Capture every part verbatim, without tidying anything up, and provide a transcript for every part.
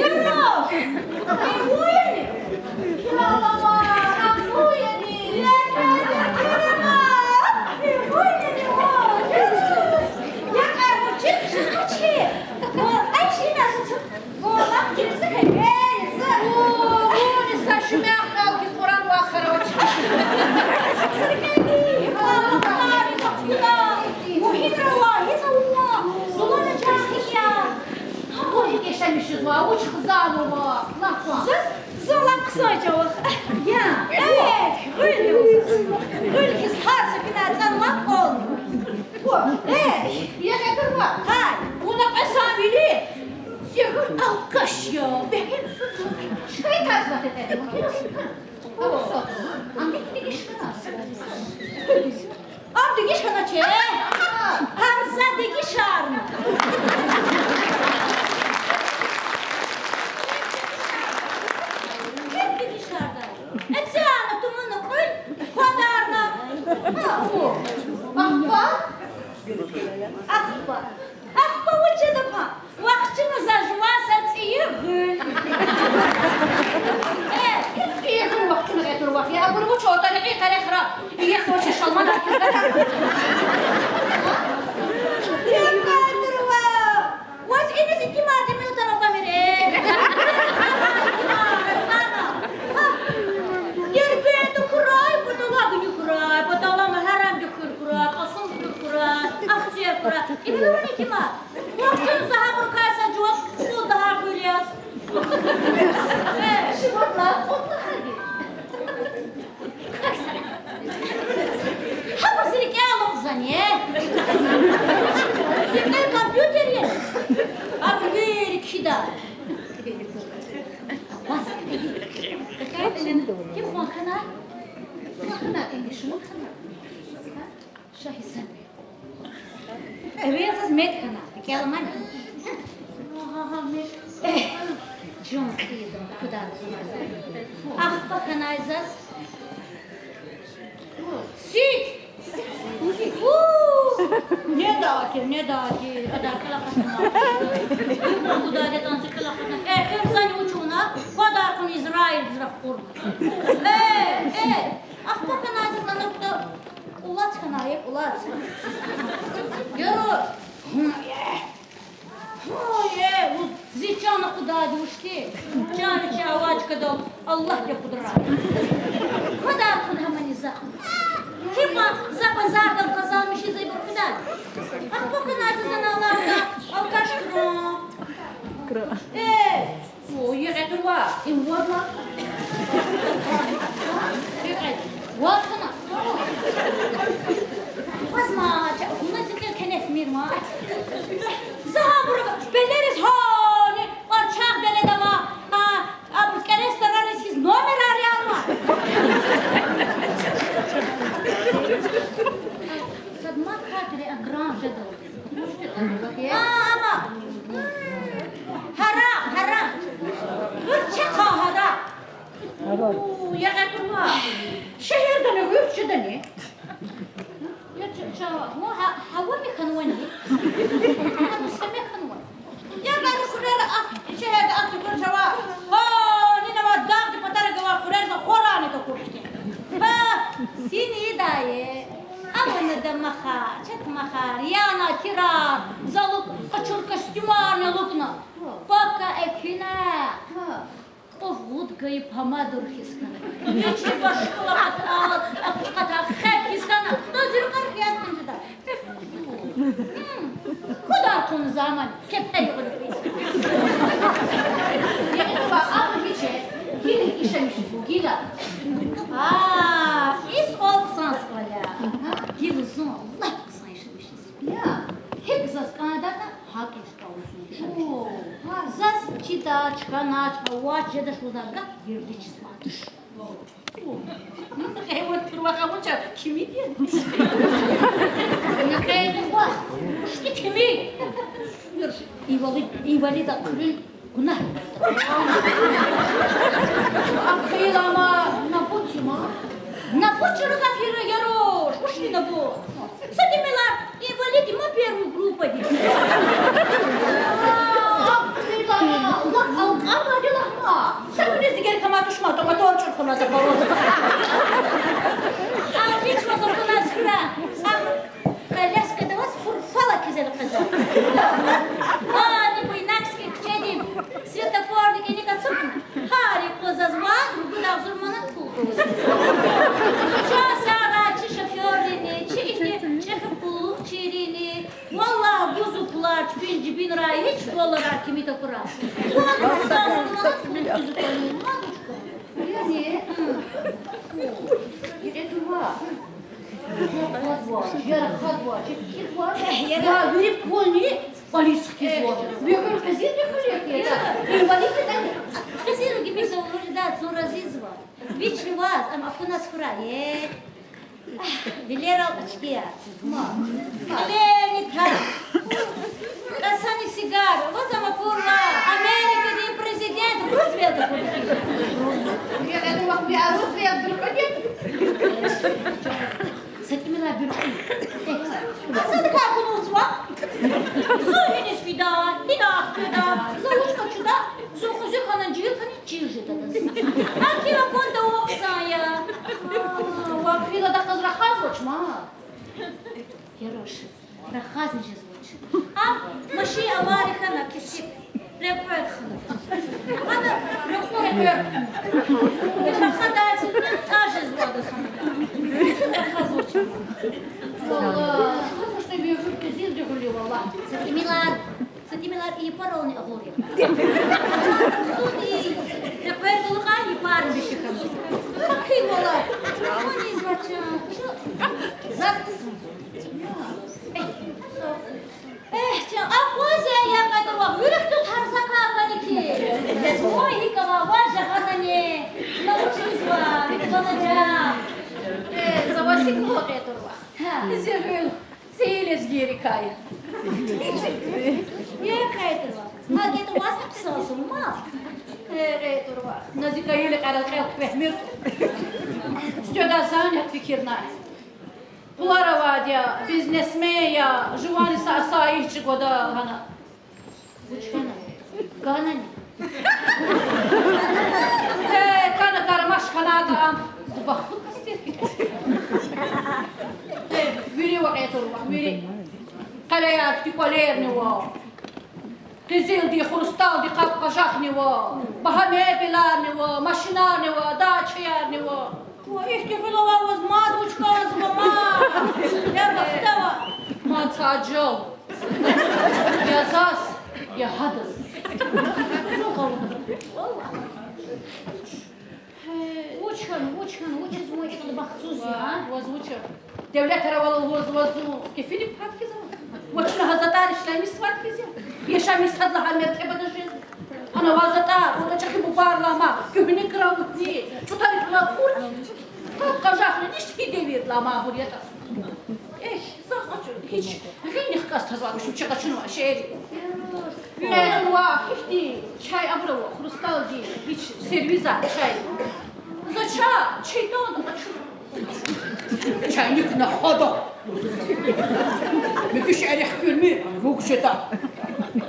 Яна, ивуяни? Яна, ивуяни? Яна, ивуяни? Я, я, чи, чи. Ва, ай, чи нас. Ва, ва, чи, чи, чи. О, вуни са шумягъ калкиз Къуръан вахарач. Мугьи Аллагь, гьи за вуна? Зулана чахия. Гьабур гьикӀ яшамишзава, вуч хизанва, лап кван. Заз, зун лап хъсан чӀавуз. Я. Э, гъуьл я заз. Гъуьл хьиз гьар са финай цӀан лап кӀвал. О, э, я хетурва. Гьай. Вуна къе са вили. Зи гъуьл алкаш я. Бегьем суд. Шкай таз ватетер. Ава, со. Ам дегиш хьана. Ам дегиш хьанач. Ам за дегишарна. Ким дегишарда? Эцяна тумуна кьуьл квадарна. Ахпа? Ахпа. Ахпа вуч жеда кьван? Вахчуна за жуван са цӀийи гъуьл. Э, цӀийи гъуьл вахчуна гъетурвахъ я, абур вуч отӀа рекьи къерехра. Иеси вачи шалман акизда. Ваз иниз итимар тӀимил атана кӀамире. Дербентда хьурай, патала гуьнуь хьурай, патала Мугьаррамда хуьр хьурай, Кьасумда хуьр хьурай, Ахцегьда хуьр хьурай. ТӀимил авани итимар? Вахчуна за гьабурукай са жуван кьуд лагьай гъуьл яз. Э, шумудла кьуд лагьайди. Гьабур зи рикӀел алукьзани, э? Зи рикӀел компьютер я. Абур вири кхьида. Ким хван хьана? Хван хьана, энди шумуд хьана? Ша гьисаб. Эвел заз мед хьана, рикӀел амани? Агь, жан кьейидан кудар хьана. Ахпа хьанай заз. Сик! У! Недайди, недайди, адан кӀел акъатна. Кудар ятӀан зи кӀел акъатна. Эхир зани учуна, квадар кьуна Израилдиз рахкурна. Э, э, ахпа хьанай заз ана кута. Кьулац хьана, я кьулац. Яро. Гьу, е. Гьу, е, вуз зи чан акъудайди вуч хьи? Чан чи авачкадал Аллагьди акъудрай. Квадар кьуна гьамани за. Гьикьван за базардал къазанмишиз ибур хуьдай? Ахпа хьанай заз ана алакьда алкаш кран. Э, о, ягъетурва, им варла. Вархана. Вазма, ча, вуна зи кьил кенеф мирма. За гьабур пелериз гьани, къварчагъ беледава, а, абур кӀерес тарариз хьиз номерар риарма. Садма хатири агран жеда. А, ама. Гьарам, гьарам. Гъуьрч чахъ гьарам. Гьарам. У, ягъетурва. Шегьердани гъуьрч жедани? Я ча-, ча-, гьа-, гьавами хьанвани? Гьа, саме хьанвани? Я бани хуьрера ахъ, шегьерда ахъ гъуьрч ава. Гьа, нинава дагъди патара гвай хуьрерза хварани такур хьтин. Гьа, сини идае. Амана дамаха, чатмаха, рияна кирар, залу къачур костюмарни лукӀна. Пака экуьна. Кьуф гъуд гайи помадур хьиз хьана. Вичи башкала кьатӀа, акъуч кьатӀа хеп хьиз хьана. Хтун зи рукӀар хият хьун жеда. Кудар кьуна за амани, кепе югъур. Ва ам гиче, гила ишемишиз, гила. А, и суал хъсан суал я. Гила зун лап хъсан ишемишиз. Я, гьикӀ заз кӀандатӀа, гьакӀ ишкӀал. О, заз чидач, хьанач, авач жедач лугьудай гаф гердичиз мад туш. О. Гьеван тирвахъ авача кими я? Накъейни вах, ушти кими? Инвалид, инвалида куьруьн гунагь. Ахъайила ама набуч има. Набуч ругъ фира яруш, ушни набуч. Са тимилар инвалид има первой группади. Ахъайила ама, вах Шуматӏа мотор чӏурхуна за пару. А вич ваз акуназ хьра. А коляскада ваз фурфала кизел къаза. Ани Буйнакский куьчедин светофордик иник ацукьна, гьар юкъуз заз вад-ругуд агъзур манат пул. Чан сагъ, чи шофёррини, чи ихьтин чӏехи къуллугъчийрини, валлагь, гузва пулар чпин жибинрай гьич долларар кими тахьурай. Вад-ругуд агъзур манат пул гузва квани, мад учка. Яни? Гьм. Гьикӏ тува? Хазва, яра хазва, чепкизва. Э, яра. Я вири пулни полис хкизва. Э. Векъур къизилди хъулек я. Инвалид ятӏани. Къизил гимиз авурда зун разизва. Вични ваз, ам акуназ хьра, э. Вилерал ачкия. Ма. Вилерни та. Касани сигар. Ваз ам акурла Америкадин президент Рузвельт акурла. Вилерни вахт ви Рузвельт дуркъуди. Са тӏимилай буьркьуь. Э, садакай кунузва. Зун гьиниз фида, гьина ахкведа, за вуч къачуда, зун кьуьзуь хьана, жигьил хьана чир жеда адаз. Гьаким акван тавукъсан я. А, ва хъвила адахъ заз рахазвач ма. Яруш, рахазни жезвач. Ам машин авария хьана кесиб. Рекьер хьана. Ана рекьер, рекьер хьана. Рахадай цуьк тӏа жезва адаз хьана. Рахазвач. Валлагь, вуч тӏебиатур кизилди гъуьле, валлагь. Са тӏимилар, са тӏимилар и япарални агъур я. Суди, рекьер галукьай япар биши хьана. Хъи, валлагь. Мани звача. Заз Эхь, чан, акъваз я, я къайтӏа вахъ, вири хтун тарзакай кӏани хьи. Ой, гьикӏ ава, ваз жагъанани, на учузва, вири валажа. Э, за ваз гьикӏ лугьун, кьетӏурвах. Гьа. Зи гъуьл, зи лезгийрикай я. Э, кьетӏурвах. Ма кьетӏурваз хъсан зун ма. Э, кьетӏурвах. На зи кайили кьарал кьел квехмир. Сифте зани гьат фикирнай. Пулар авайди я, бизнесмен я, жувани са асайиш чӏугвада гьана. Вуч хьана? Ганани? Э, кана кармаш хьанатӏа ам. Зубахту кастер. Э, вири ва кьетӏурвах, вири. Къелеяр хьтин кӏвалерни ва. Къизилди, хрусталди къаб-къажахни ва, багьа мебеларни ва, машинарни ва, дачаярни ва. Ва ихьтин гъуьл авай ваз мад вуч кӏанзава ма? Я бахтавар. Мад са ажал. Я заз, я гьадаз. Зун къалурда. Вуч хьана, вуч хьана, вучиз вун икьван бахтсуз я, а? Ваз вуч я? Девлетар авайла ваз, ваз зун кефилик пад хьизва. Ва чна гьа затӏар ишлемишзавайди хьиз я. Яшамиш сад лагьай мертебада жезва. Ана ваз затӏар, ваз чӏехи бубайрилай ма, куьгьне краватни, чӏутарикай куртка, къажахни, ниш и девирдилай ма абур ятӏа. Эхь, заз гьич гъилни хказ тазвай, вучиз къачунвай шери. Э, ва ихьтин чай абур ава, хрусталди, гьич сервизар чай. За чай, чайданда къачу. Чайник на хода. Муькуь шейэр хкуьрмир, руг жеда.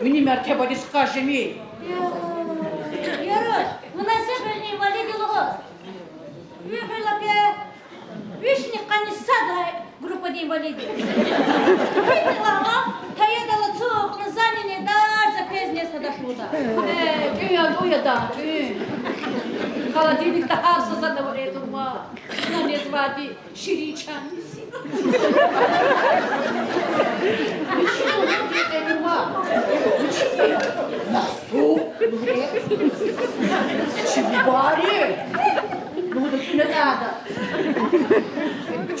Вини мертебадиз хкаж жемир. Яруш, вуна зи гъуьлни инвалид лугьуз. Ви гъуьл лапе. Вишни къанни сад лагьай группадин инвалид я. Гьикӏ лагьана, таядал ацукьна, зани недар, за квез нез тадашлуда. Э, тӏуьн я, тӏуьн я, да, тӏуьн. Холодильникда гьар са затӏ ава, э, турма. Чна незвайди ширин чан миси. Вичи лугьуди, э, турма. Вичи? Насу. Чи бубайри. Лугьуда куьне тӏада.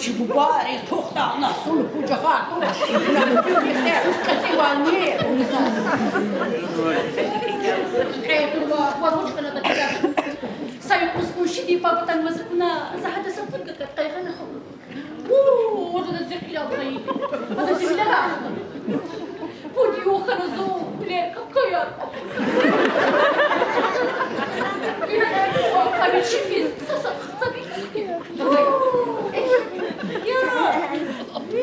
Чи бубайри тухтагъна сун пужахар туш. Кьецӏивални. Кьетӏурва, ваз вуч хьанатӏа чида? Са юкъуз къуншидин паб атанваз акуна, за гьадаз са пуд гакат къайгъана хьун. О, адаз зи хилал гайи. Адаз зи хилал. Пуд югъ хьана зун, ле, какая. Ами чи физ, са, са, са бик. Я, ви, ви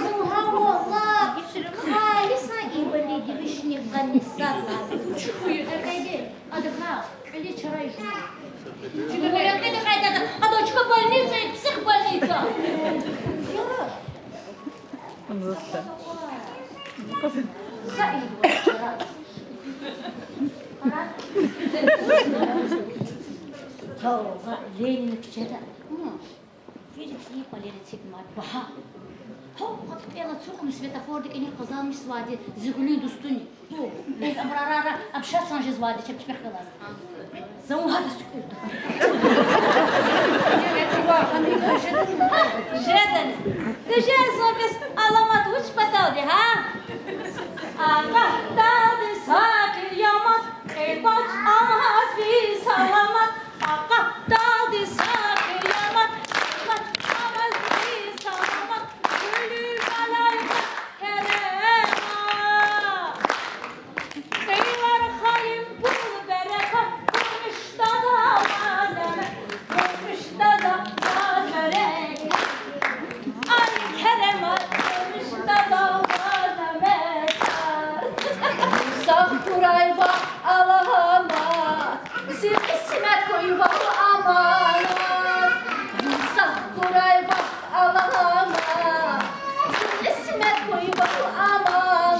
зун гьава лап халисан инвалид я, вишни къанни сад лагьай. Чухуй. Акайди, адакай кьили чарай жув. Ада чка больница, псих больница. Ленин куьчеда. Вири цӀийи кӀвалер эцигна мад багьа. Гьа, кьвед кьил ацукьна светофордин кӀаник къазанмишзавайди зи гъуьлуьн дустуни. Гьу, эл абурарра общаться жезвайди чеб чпихъ галаз. За вун гьадаз туькӀуьрда. Жеда. Тежезва бес аламат вуч паталди, гьа? Акъаталди сагъ хьи яман, кьилбач амаз ви саламат. Акъаталди сагъ хьи яман, кьилбач амаз ви саламат. Гуьлуьз алай керема. Кьилар хайи пул берекат, гуьмуьшдаза ваз эмет, гуьмуьшдаза ваз берекат. Ай, керема, гуьмуьшдаза ваз эмет. Сагъ хьурай вахъ аламат, зи кьисмет хьуй вал аманат. Сагъ хьурай вахъ аламат, зи кьисмет хьуй вал аманат.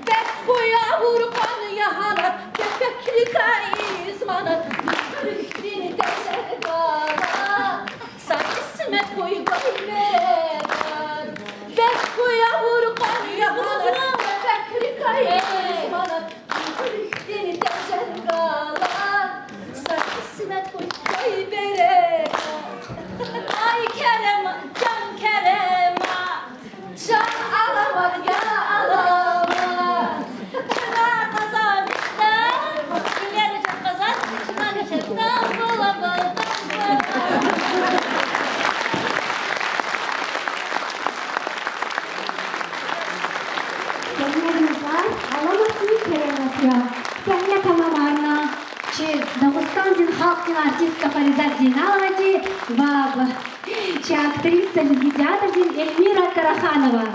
Бес хьуй авур къван ягьанат, кепекрикай изманат, муькуьрдин тежер галат. Са кьисмет хьуй гвай берекат. Бес хьуй авур къван ягьанат, кепекрикай изманат, муькуьрдин тежер галат. Са кьисмет хьуй гвай берекат. Ай, керема, чан керема. Чан аламат, я аламат. Чна къазанмишда, вилериз къазан, чна виче Стамбул, Стамбул. Сегьнедин къар аламатни керемат я. Сегьне тамамарна чи Дагъустандин халкьдин артистка Фаризат Зейналовади ва чи актриса Лезги театрдин Эльмира Караханова.